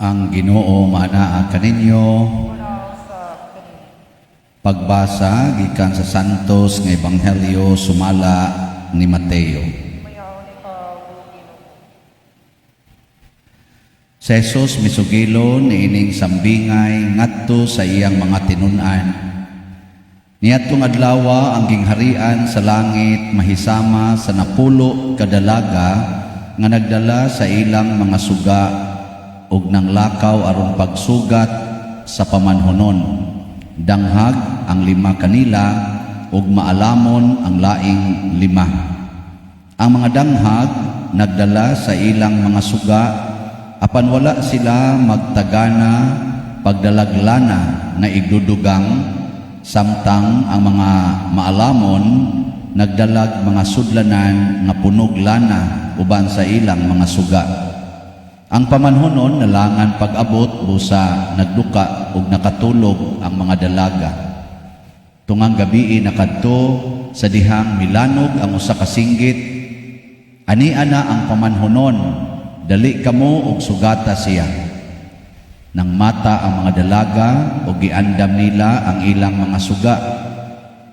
Ang Ginoo maanaa kaninyo. Usab kanimo. Pagbasa gikan sa Santos nga Ebanghelyo sumala ni Mateo. Himayaon ikaw, O Ginoo. Si Jesus misugilon niining sambingay ngadto sa iyang mga tinun-an. Niadtong adlawa, ang gingharian sa langit mahisama sa 10 ka dalaga nga nagdala sa ilang mga suga ug nanglakaw aron pagsugat sa pamanhunon. Danghag ang lima kanila ug maalamon ang laing lima. Ang mga danghag nagdala sa ilang mga suga, apan wala sila magtagana pagdalag lana nga igdudugang, samtang ang mga maalamon nagdalag mga sudlanan nga punog lana uban sa ilang mga suga. Ang pamanhunon nalangan pag-abot, busa nagduka ug nakatulog ang mga dalaga. Tungang gabii nakadto sa dihang milanog ang usa ka singgit, "Ania na ang pamanhunon, dali kamo ug sugata siya." Nang mata ang mga dalaga ug giandam nila ang ilang mga suga.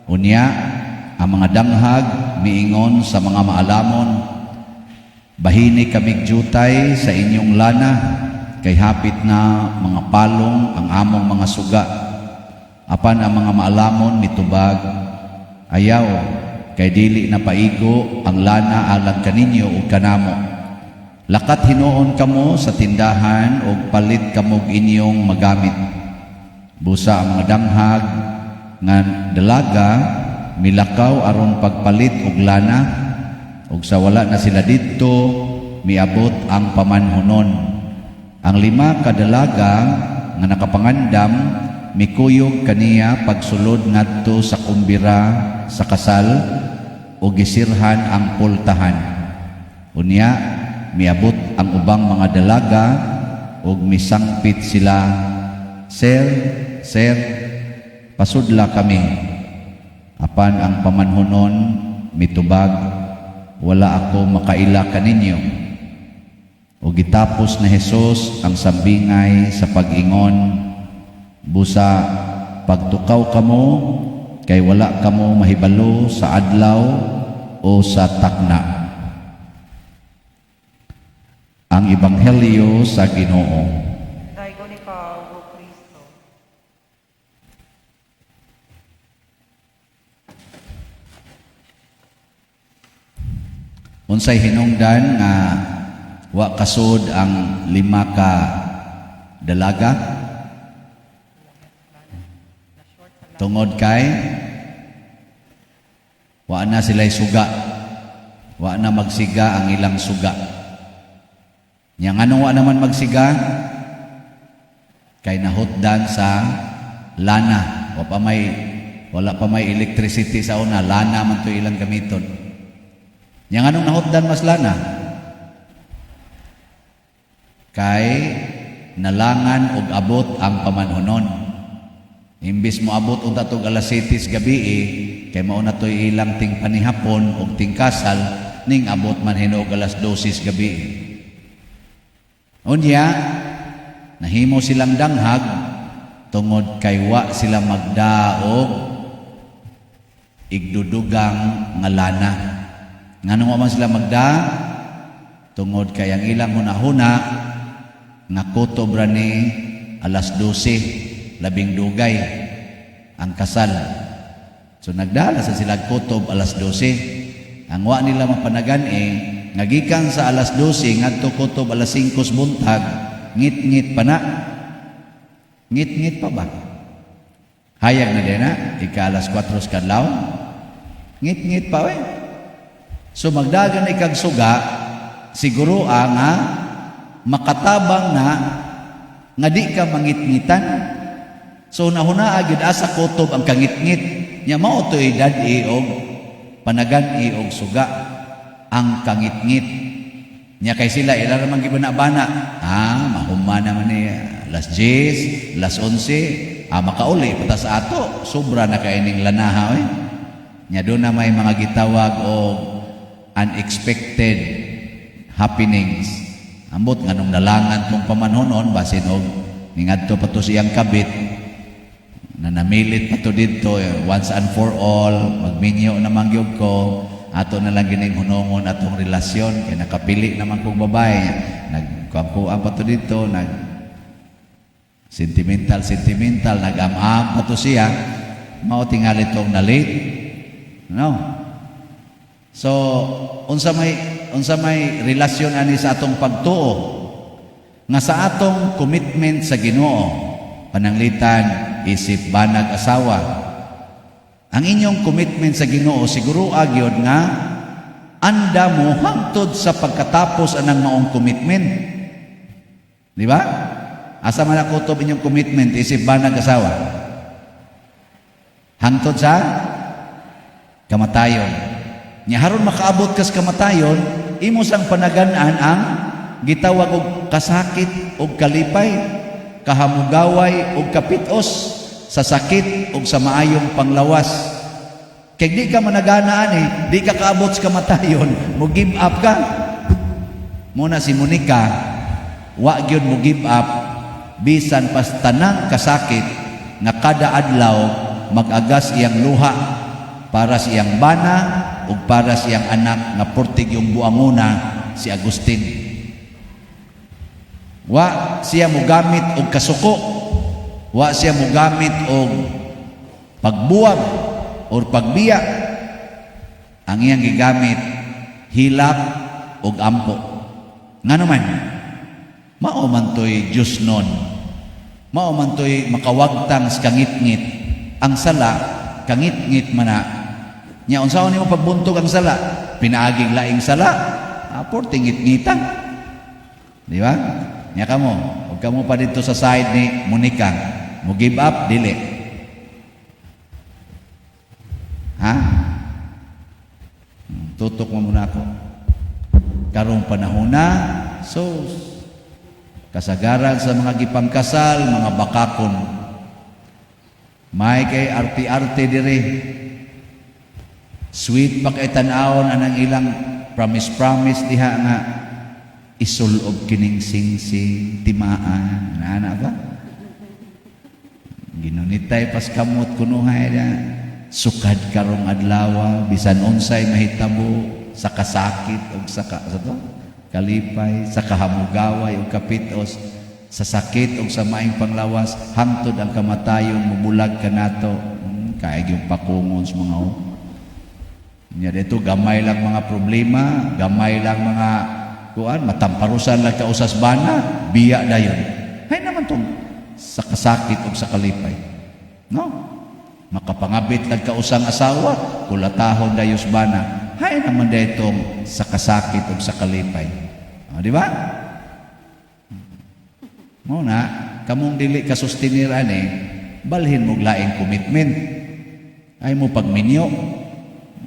Unya, ang mga danghag miingon sa mga maalamon, "Bahini kamig jutay sa inyong lana, kay hapit na mga palong ang among mga suga." Apan ang mga maalamon mitubag, "Ayaw, kay dili na paigo ang lana alang kaninyo ug kanamo. Lakat hinuon kamo sa tindahan ug palit kamog inyong magamit." Busa ang mga danghag nga dalaga milakaw aron pagpalit og lana, ug sa wala na sila didto, miabot ang pamanhunon. Ang lima ka dalaga nga nakapangandam mikuyog kaniya pagsulod ngadto sa kumbira sa kasal ug gisirhan ang pultahan. Unya miabot ang ubang mga dalaga ug misangpit sila, "Sir, sir, pasudla kami." Apan ang pamanhunon mitubag, "Wala ako makaila kaninyo." Ug gitapos ni Jesus ang sambingay sa pag-ingon, "Busa pagtukaw kamo, kay wala kamo mahibalo sa adlaw o sa takna." Ang Ebanghelyo sa Ginoo. Daygon ikaw, O Kristo. Unsay hinungdan nga wa kasud ang lima ka dalaga? Tungod kay wa na sila'y suga. Wa na magsiga ang ilang suga. Nya nganong wa naman magsiga? Kay nahutdan sa lana. Wa pa may wala pa may electricity sa una, lana man to ilang gamiton. Nya nganong nahutdan mas lana? Kay nalangan og abot ang pamanhunon. Imbis mo abot unta tog alas 7 gabi eh, kay mao na to'y ilang ting panihapon og tingkasal, ning abot man hinuog alas 12 gabi. Unya, nahimo silang danghag tungod kay wa sila magdaog igdudugang nga lana. Nganong wa man sila magda? Tungod kay ang ilang hunahuna nga kutob ra ni alas 12, labing dugay ang kasal. So nagdala sa sila kutob alas 12. Ang wa nila mapanagan eh, ngagikan sa alas 12 ngadto kutob alas 5 buntag, ngit-ngit pa na. Ngit-ngit pa ba? Hayag na din na, ika alas 4 kadlaw. Ngit-ngit pa we. So magdagan ikag suga, siguro nga makatabang na nga di ka mangitngitan. So nahuna gyud asa kutob ang kangitngit. Nya mao to'y dad-i og panagan-i og suga ang kangitngit. Nya kay sila ila ra man gibana-bana. Ah, mahuma naman ni alas 10, alas 11, makauli pa ta sa ato, sobra na kay ning lanaha eh. Nya doon na may mga gitawag og unexpected happenings. Ambot nganong nalangan tong pamanhonon, basin og ningadto pa to siyang kabit na namilit pa to didto, eh, once and for all, magminyo naman gyud ko, ato na lang gining hunongon atong relasyon kay nakapili naman kong babae. Nagkuan pa to didto, nag sentimental sentimental, nag-am-am pa to siya, mao tingali tong na late, no? So unsa may relasyon ani sa atong pagtuo nga sa atong commitment sa Ginoo, pananglitan isip banag asawa? Ang inyong commitment sa Ginoo, siguro gyud nga anda mo hangtod sa pagkatapos anang maong commitment, di ba? Asa man nakutob inyong commitment isip banag asawa? Hangtod sa kamatayon. Nya haron makaabot kas kamatayon, imo sang panagan-an ang gitawag og kasakit og kalipay, kahamugaway og kapitos, sa sakit og sa maayong panglawas. Kay di ka managanaan eh, di ka kaabot sa kamatayon, mo give up ka. Muna si Monica, wa gyud mo give up bisan pas tanang kasakit nga kada adlaw mag-agas iyang luha para sa iyang bana ug para sa iyang anak nga portig yung buanguna si Agustin. Wa siya mogamit og kasuko. Wa siya mogamit og pagbuwag or pagbiya. Ang iyang gigamit, hilak og ampo. Ngano man? Mao man to'y Diyos nun. Mao man to'y makawagtang sa kangitngit. Ang sala, kangitngit man na. Nya unsaon nimo pagbuntog ang sala? Pinaaging laing sala. Ah, porting ngitngitan. Di ba? Nya kamo, ug kamo pa dito sa side ni Monica, mo give up dili? Ha? Tutok mo muna ako. Karong panahon na, so kasagaran sa mga gipangkasal, mga bakakon. May kay arte-arte dire. Sweet pa kay tan-awon anang ilang promise-promise diha nga isulob kining singsing timaan. Ana ba? Ginunitay pas kamot kunuhay na sukad karong adlaw, bisan unsay mahitabo, sa kasakit ug sa ka, sa to kalipay, sa kahamugaway ug kapitos, sa sakit ug sa maing panglawas, hangtod ang kamatayon mubulag kanato. Kay yung pakungon sa mga oh. Nya dito gamay lang mga problema, gamay lang mga kuan, matamparusan lang ka usas bana, biya dayon. Hay naman tong sa kasakit ug sa kalipay. No? Makapangabit lang ka usang asawa, kulatahon dayos bana. Hay naman ditong sa kasakit ug sa kalipay. O, di ba? Mo na, kamong dili ka sustenir ani, balhin mo laing commitment. Ay mo pagminyo.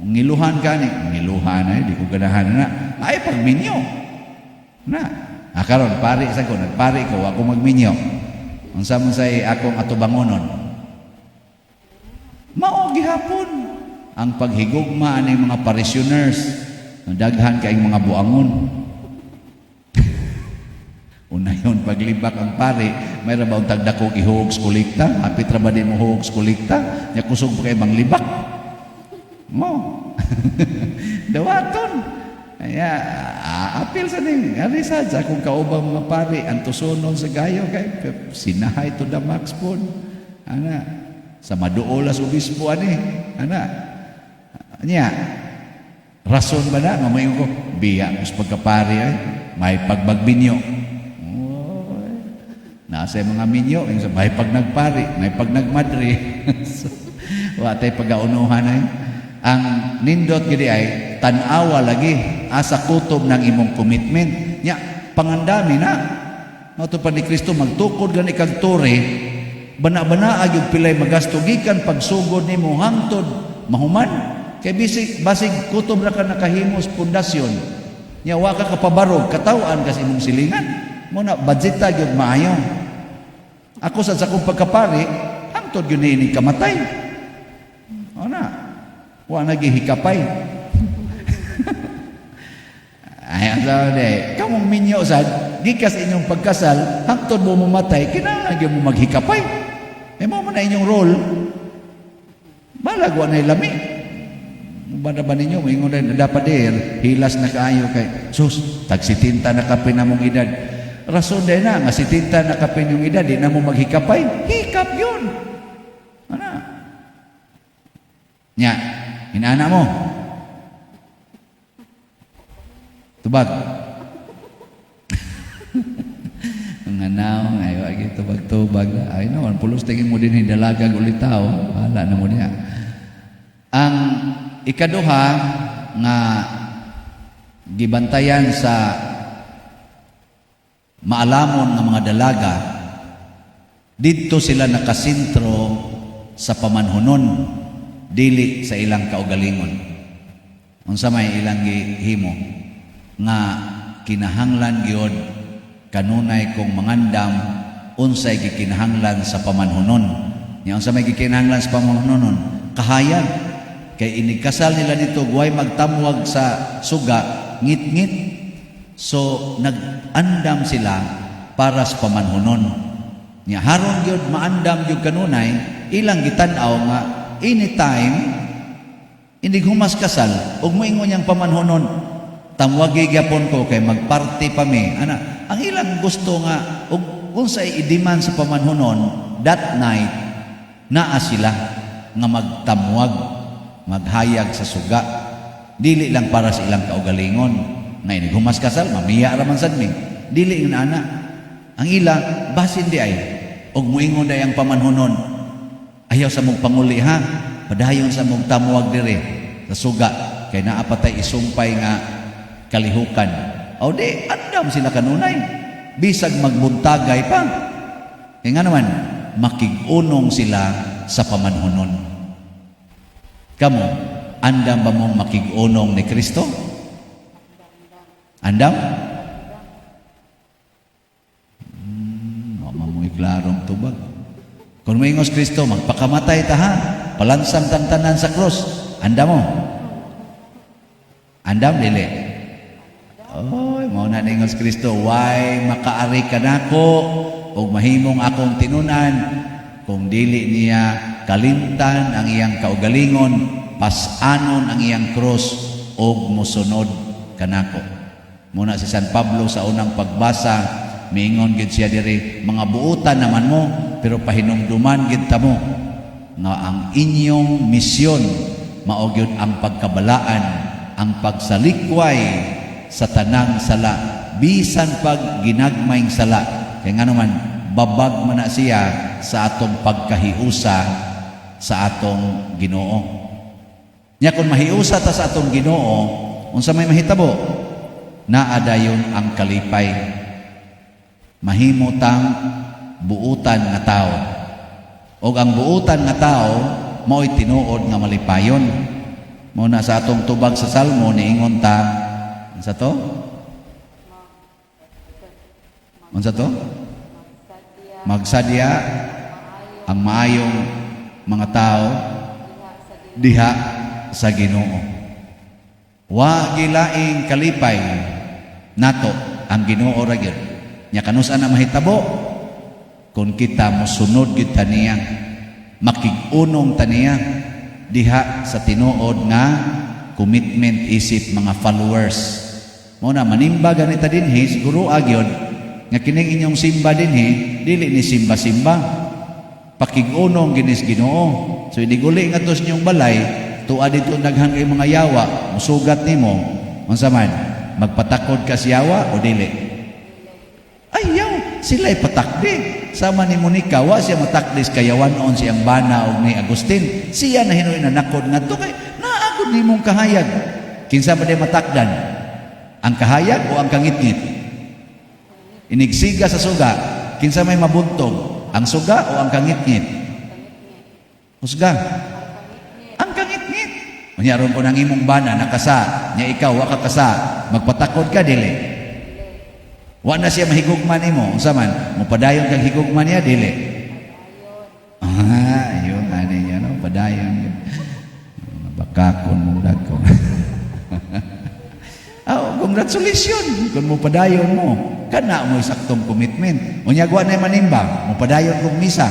Ngiluhan ka ni, ngiluhan ay di ko ganahan na. Ay pagminyo. Na. Ah, karon pari sa ko, nagpari ko, ako magminyo. Unsa man say akong atubangonon? Mao gihapon ang paghigugma ani mga parishioners. Daghan kayong mga buangon. Unayon paglibak ang pari, may ra ba untag dako ihog sa kolekta? Hapit ra ba di mo hug sa kolekta? Nya kusog pa kay manglibak. Mo. Dawaton. Kaya, apil sa ning ari sad sa akong kaubang mga pari, ang tusonon sa gayo kay sinahay to the max pod. Ana, sa maduol as obispo ani. Ana. Nya, rason ba na nga moingon ko biya ko sa pagkapari ay may pagbagminyo. Oy. Nasa mga minyo, yung sa may pag nagpari, may pag nagmadre. So, wa tay pagaunuhan ay. Ang nindot gidi ay tan-awa lagi asa kutob ng imong commitment. Nya pangandami na. Mao pa ni Kristo magtukod gani kag tore, bana-bana yung pilay magasto gikan pagsugod nimo hangtod mahuman. Kay bisig basig kutob ra ka nakahimos pundasyon. Nya wa ka kapabarog, kataw-an kasi imong silingan. Mo na budgeta gyud maayo. Ako sa akong pagkapari, hangtod gyud niini kamatay. O na. Wa na gihikapay. Ay, ang sabi di, kamong minyo sad, gikas inyong pagkasal, hangtod mo mamatay, kinahanglan gyud mo maghikapay. Eh, mao man na inyong role. Balag, wa na lami. Bada ba ninyo, moingon na dapat dir, hilas na kaayo kay, sus, tag 70 na kapin na mong edad. Rason din na, nga 70 na kapin yung edad, di na mo maghikapay. Hikap yun. Ana? Nya, inana mo. Tubag. Ang anaw, ayo ay tubag-tubag. Ay naman, pulos tingin mo din hidalagag ulit tao. Bahala na mo niya. Ang ikaduha nga gibantayan sa maalamon nga mga dalaga, didto sila nakasentro sa pamanhunon, dili sa ilang kaugalingon. Unsa may ilang gihimo nga kinahanglan gyud kanunay kong mangandam unsay gikinahanglan sa pamanhunon. Nya unsa may gikinahanglan sa pamanhunon? Kahayag. Kay inigkasal nila dito, guway magtamwag sa suga, ngit-ngit. So nag-andam sila para sa pamanhunon. Nya haron gyud maandam gyud kanunay, ilang gitan-aw nga anytime inig humas kasal ug moingon niyang pamanhunon, tamwagi gyapon ko kay magparty pa mi. Ana, ang ilang gusto nga ug unsay i-demand sa pamanhunon that night, naa sila nga magtamwag, maghayag sa suga, dili lang para sa ilang kaugalingon nga inig humas kasal mamiya ra man sad mi, dili nga ana. Ang ila basin di ay og moingon day ang pamanhunon, ayaw sa mong panguli ha, padayon sa mong tamwag dire sa suga kay naa pa tay isumpay nga kalihukan. O di andam sila kanunay bisag magbuntagay pa. Kaya nga naman makig-unong sila sa pamanhunon. Kamo, andam ba mong makig-unong ni Kristo? Andam? Wa man mo'y klarong tubag. Kung moingos Kristo, magpakamatay ta ha, palansang tantanan sa krus, andam mo? Andam, dili? Oy, mao na ningos Kristo, way makaari kanako ug mahimong akong tinunan kung dili niya kalimtan ang iyang kaugalingon, pas-anon ang iyang krus ug mosunod kanako. Muna si San Pablo sa unang pagbasa, miingon gid siya diri, mga buutan naman mo, pero pahinumduman gid ta mo nga ang inyong misyon mao gyud ang pagkabalaan, ang pagsalikway sa tanang sala, bisan pag ginagmayng sala. Kaya nga naman, babag man na siya sa atong pagkahiusa sa atong Ginoo. Nya kung mahiusa ta sa atong Ginoo, unsa may mahitabo? Naa dayon ang kalipay. Mahimo tang buutan nga tao. Og ang buutan nga tao mao'y tinuod nga malipayon. Mao na sa atong tubag sa Salmo niingon ta, unsa to? Unsa to? Magsadya ang maayong mga tao diha sa Ginoo. Wa gilaing kalipay nato ang Ginoo ra gyud. Nya kanus-a na mahitabo kung kita mosunod gyud ta niya, makig-unong ta niya diha sa tinuod nga commitment isip mga followers. Mao na manimba ganita dinhi, siguro gyud nga kining inyong simba dinhi dili ni simba-simba. Pakig-unong ginis Ginoo. So inig uli nga tos inyong balay, tuwa dito daghan kay mga yawa, musugat nimo. Unsa man? Magpatakod ka sa yawa o dili? Ayaw, sila'y patakdi. Sama ni Monica, wa siya matakdi sa kayawanon siyang bana og ni Agustin. Siya na hinuoy nanakod ngadto kay naagod nimong kahayag. Kinsa ba di matakdan? Ang kahayag o ang kangitngit? Inigsiga sa suga, kinsa may mabuntog? Ang suga o ang kangitngit? Husga. Ang kangitngit. Unya ron ko nang imong bana nakasa, nya ikaw wa ka kasa, magpatakod ka dili? Wa na siya mahigugma nimo, unsa man? Mopadayon kag higugma niya dili? Ah, ayun ani niya no, padayon. Bakakon mo dagko. Ah, congratulations. Congratulations kung mo padayon mo. Kana mo saktong commitment. Unya wa na manimba, mo padayon kog misa.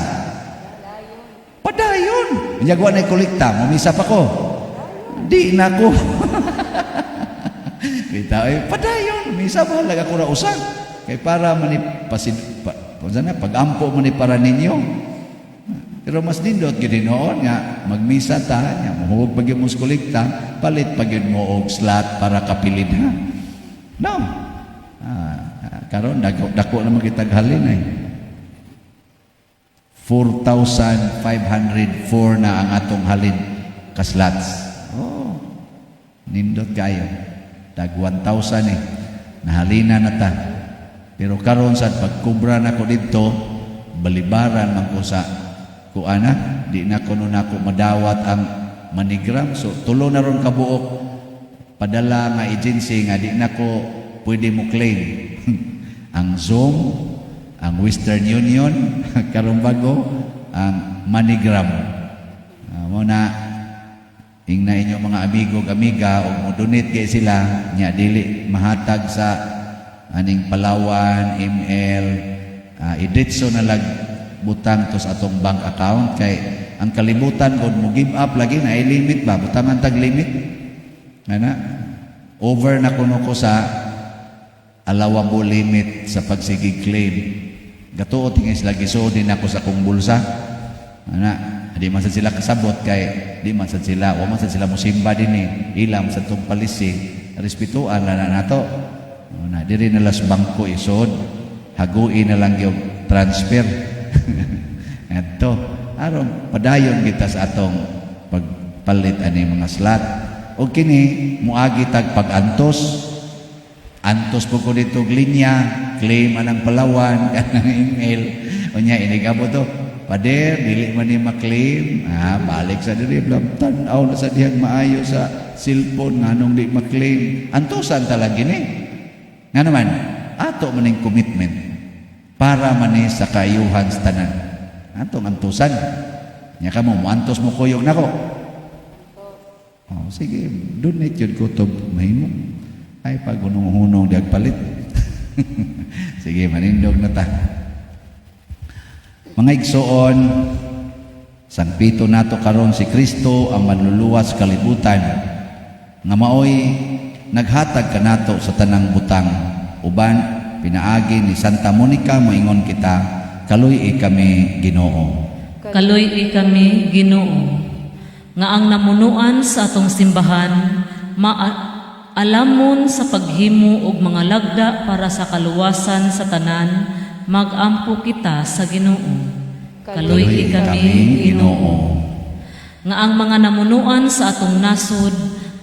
Padayon. Unya wa na kolekta, mo misa pa ko. Di na ko. Bitaw eh, padayon, misa bahalag ako ra usa. Kay para man ni pasid pa, unsa na pagampo man ni para ninyo. Pero mas nindot gyud noon nga magmisa ta, nya mohuwag pa gyud mo sa kolekta, palit pa gyud mo og slot para kapilid ha. No. Karon dako, dako naman kitag halin ay. 4,504 na ang atong halin ka slots. Oh. Nindot kayo. Tag 1,000 eh. Nahalina na ta. Pero karon sad pagkubra na ko didto, balibaran man ko sa kuana, di na kuno nako madawat ang MoneyGram. So tulo na ron kabuok padala nga agency nga di na ko pwede mo claim. Ang Xoom, ang Western Union, karon bago ang MoneyGram. Mo na ingna inyo mga amigo ug amiga og mo donate kay sila nya dili mahatag sa aning Palawan ML, iditso na lag butang to sa atong bank account kay ang kalibutan kung mo give up lagi na ay limit ba, butangan tag limit ana, over na kuno ko sa allowable limit sa pagsigig claim. Gatuo tingin sila gisuod din ako sa akong bulsa ana. Di man sad sila kasabot kay di man sad sila, wa man sad sila musimba din eh, ilam sa tong palisi, respetuan na na nato. O, na diri na las bangko isod, haguin na lang yung transfer adto aron padayon kita sa atong pagpalit ani mga slot. O kini muagi tag pag-antos antos po ko dito og linya, claim anang Palawan, kanang email. Unya inig-abot to, "Pader, dili man ni ma-claim." Balik sa diri, blam, tan-aw na sa dihang maayo sa cellphone nganong di ma-claim. Antosan talaga gini. Nga naman, ato maning commitment para man ni sa kaayuhan sa tanan. Atong antusan. Nya kamo, moantos mo kuyog nako. Oh, sige, donate yun ko to mahimo. Ay, pag hunong-hunong di palit. Sige, manindog na ta. Mga igsoon, sangpito nato karon si Kristo ang manluluwas kalibutan nga maoy naghatag kanato sa tanang butang. Uban pinaagi ni Santa Monica moingon kita, kaluy-i kami, Ginoo. Kaluy-i kami, Ginoo. Nga ang namunuan sa atong simbahan maalamon sa paghimo og mga lagda para sa kaluwasan sa tanan, magampo kita sa Ginoo. Kaluy-i kami, Ginoo. Nga ang mga namunuan sa atong nasod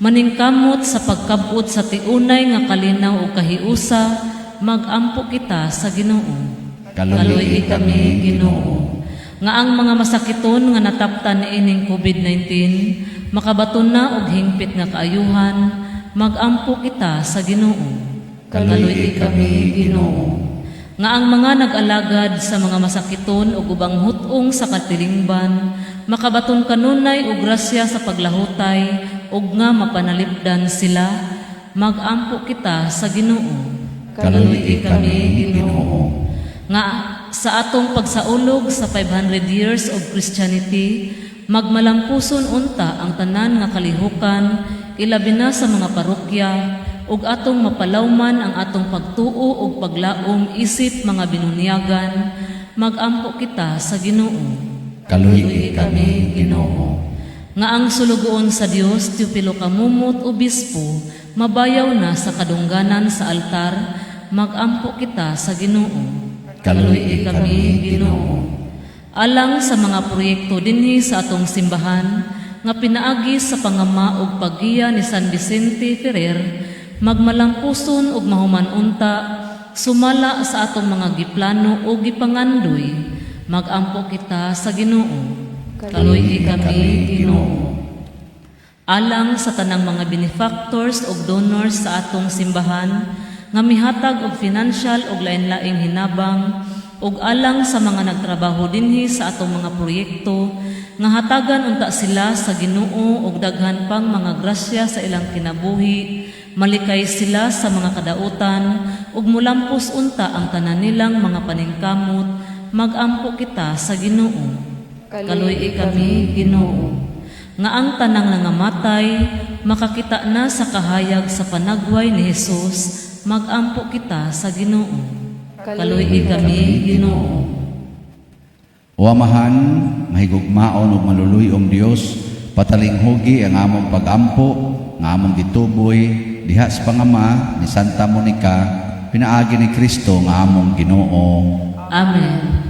maningkamot sa pagkabot sa tiunay nga kalinaw ug kahiusa, magampo kita sa Ginoo. Kaluy-i kami, Ginoo. Nga ang mga masakiton nga nataptan niining COVID-19 makabaton na og hingpit nga kaayuhan, magampo kita sa Ginoo. Kaluy-i kami, Ginoo. Nga ang mga nag-alagad sa mga masakiton ug ubang hut-ong sa katilingban makabaton kanunay og grasya sa paglahutay ug nga mapanalipdan sila, magampo kita sa Ginoo. Kaluy-i kami, Ginoo. Nga sa atong pagsaulog sa 500 years of Christianity, magmalampuson unta ang tanan nga kalihukan, ilabi na sa mga parokya, ug atong mapalawman ang atong pagtuo ug paglaom isip mga binunyagan, magampo kita sa Ginoo. Kaluy-i kami, Ginoo. Nga ang sulugoon sa Dios Teofilo Camomot, obispo, mabayaw na sa kadungganan sa altar, magampo kita sa Ginoo. Kaluy-i kami, Ginoo. Alang sa mga proyekto dinhi sa atong simbahan nga pinaagi sa pangama ug paggiya ni San Vicente Ferrer, magmalampuson ug mahuman unta sumala sa atong mga giplano o gipangandoy, magampo kita sa Ginoo. Kaluy-i kami, Ginoo. Alang sa tanang mga benefactors ug donors sa atong simbahan nga mihatag og financial ug lain-laing hinabang ug alang sa mga nagtrabaho dinhi sa atong mga proyekto nga hatagan unta sila sa Ginoo og daghan pang mga grasya sa ilang kinabuhi. Malikay sila sa mga kadautan ug mulampos unta ang tanan nilang mga paningkamot, magampo kita sa Ginoo. Kaluy-i kami, Ginoo. Nga ang tanang nangamatay makakita na sa kahayag sa panagway ni Jesus, magampo kita sa Ginoo. Kaluy-i kami, Ginoo. O Amahan, mahigugmaon ug maluluyong Dios, patalinghugi ang among pagampo, nga among gituboy diha sa pangama ni Santa Monica, pinaagi ni Kristo nga among Ginoo. Amen.